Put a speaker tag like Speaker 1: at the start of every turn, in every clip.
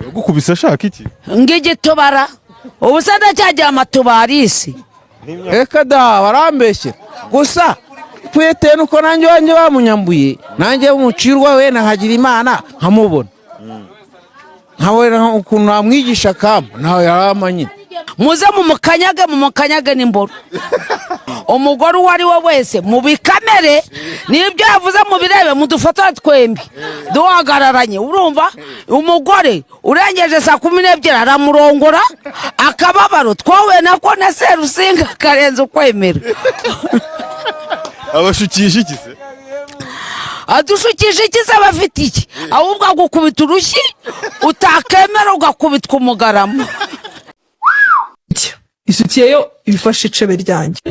Speaker 1: Yagukubise ashaka iki?
Speaker 2: Ng'igitubara, ubu se ndacyagira amatubarisi?
Speaker 3: Reka da, barambeshyera gusa. Kwete nuko nanjye iwanjye bamunyambuye, nanjye umucirwa we nahagira Imana nkamubona, nkabona ukuntu namwigisha kamba nawe yarama nyine.
Speaker 2: Muze mumukanyage, mumukanyage n'imboro. Umugore uwo ari we wese mubikamere, n'ibyo yavuze mubirebe, mudufotore twembi duhagararanye. Urumva, umugore urengeje saa 12 aramurongora. Akababaro twowe nako na Serusinga karenze ukwemera.
Speaker 1: Abashukisha iki se?
Speaker 2: Adushukisha iki se? Aba afite iki? Ahubwo agukubita urushyi, utakemera ugakubitwa umugarama.
Speaker 4: Isutiye yo ibifashe icebe ryanjye.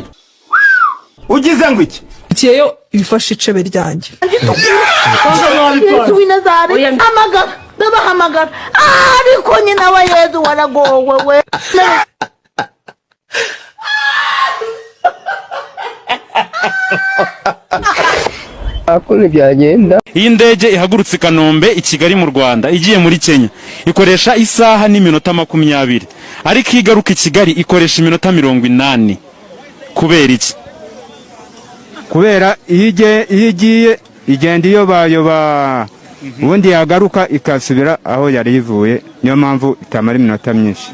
Speaker 5: Ugize ngo iki?
Speaker 4: Isutiye yo ibifashe icebe ryanjye.
Speaker 6: Yesu w'i Nazareti, hamagara, ndabahamagara, ariko nyina wa Yezu waragowe we.
Speaker 7: Iyo indege ihagurutse i Kanombe i Kigali mu Rwanda igiye muri Kenya, ikoresha isaha n'iminota 20, ariko iyo igaruka i Kigali ikoresha iminota 80. Kubera iki?
Speaker 8: Kubera iyo igiye igenda iyobayoba, ubundi yagaruka ikasubira aho yari ivuye. Niyo mpamvu itamara iminota myinshi.